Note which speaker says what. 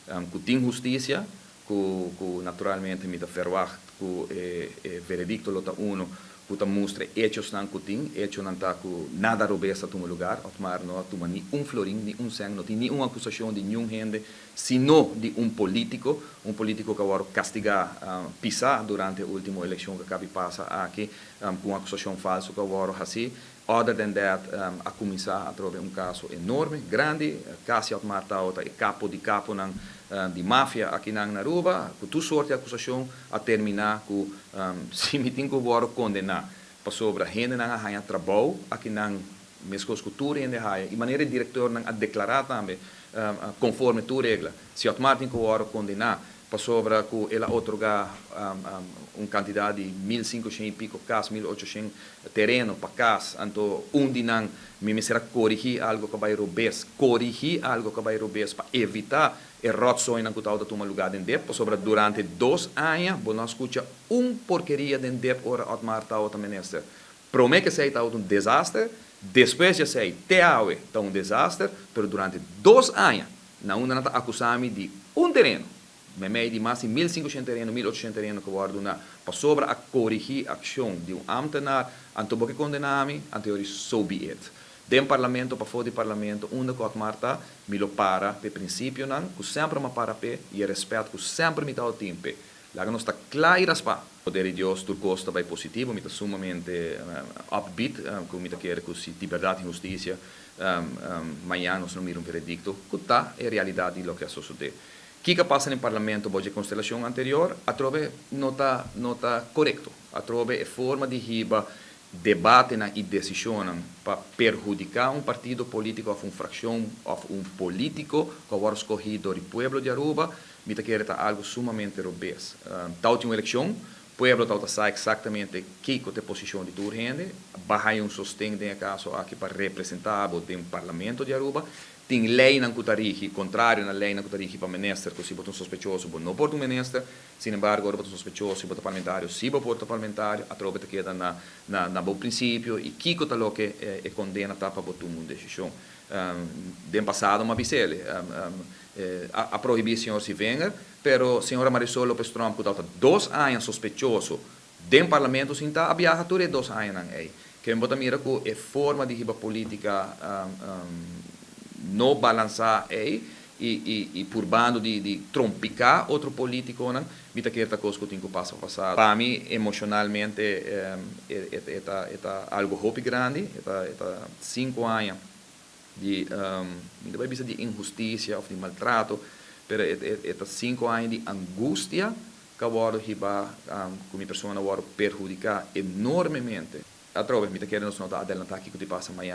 Speaker 1: Cu tin husticia, cu naturalmente mi ta verwacht cu e veredicto lo ta uno cu ta mustra hechosnan cu tin, hechonan ta cu nada robes a tuma lugar, Otmar no a tuma ni un florin, ni un cent, no tin ni un acusacion di niun hende, sino di un politico, un politico cu a wordo castiga pisa durante e ultimo eleccion cu a caba di pasa aki, cu un acusacion falso cu a wordo haci. Other than that, a cuminsa atrobe un caso enorme, grandi, casi Otmar ta e capo di caponan di mafia aki na Aruba, cu tur sorto di acusacion, a termina cu si mi tin cu wordo condena pasobra hendenan a haya trabou aki nan mescos cu tur hende haya y manera directornan a declara tambe, conforme tur regla. Si Otmar tin cu wordo condena pasobra cu el a otorga un cantidad di 1500 y pico cas, 1800 tereno pa cas, anto un di nan mi mester a corigi algo cu bay robes, corigi algo cu bay robes pa evita e rotzooi cu ta tuma lugar den DEP, pasobra durante 2 aña bo no scucha un porkeria den DEP ora Otmar ta minister. Prome cu esey ta un desaster, despues di esey te awe ta un desaster, pero durante 2 aña na unda nan ta acusa mi di un tereno, mei di mas di 1500 tereno, 1800 tereno cu wordo na pasobra a corigi accion di un ambtenaar, anto bo ke condena mi, anto so be it. Den parlamento, pafo di parlamento, unda cu Otmar ta, mi lo para pe principionan, cu semper m'a para pe, y e respet cu semper mi ta tin pe. Laga nos ta cla y raspa. Poder di Dios, tur cos ta bay positivo, mi ta sumamente upbeat, cu mi ta kere cu si di berdad y husticia, mañan nos lo mira un veredicto, cu ta e realidad di loke a sucede. Kico a pasa den parlamento bou di constelacion anterior, atrobe no ta corecto. Atrobe e forma di hiba debatenan y decision pa perhudica un partido politico of un fraccion of un politico cu a scoge pa pueblo di Aruba, mi ta kere ta algo sumamente robes. Tal tin un eleccion, pueblo tal sa exactamente kico ta e posicion di tur hende, bay haya un sosten den caso aki pa representa den parlamento di Aruba, tin leynan cu ta rigi, contrario na leynan cu ta rigi pa minister, cu si bo ta un sospechoso, bo no por ta un minister. Sin embargo, ora bo ta sospechoso, bo ta parlamentario, si bo por ta parlamentario, atrobe ta keda na bo principio y kico ta loke e condena ta pa bo tuma un decision. Den pasado, m'a bis'ele, a prohibi señor Sevinger, pero señora Marisol Lopez Tromp, cu ta 2 aña sospechoso den parlamento, sinta a biaha tur 2 aña ey. Cu bo ta mira cu e forma di hiba politica no balansa ey y purbando di trompica otro politiconan, mi ta kere ta cos cu tin cu pasa pasado. Pa mi, emocionalmente, e ta algo hopi grandi, e ta 5 aña di, mi ta bay bisa di inhusticia of di maltrato, pero e ta 5 aña di angustia cu a wordo hiba, cu mi persona a wordo perhudica enormemente. Atrobe, mi ta kere nos no ta adelanta kico ta pasa mañan.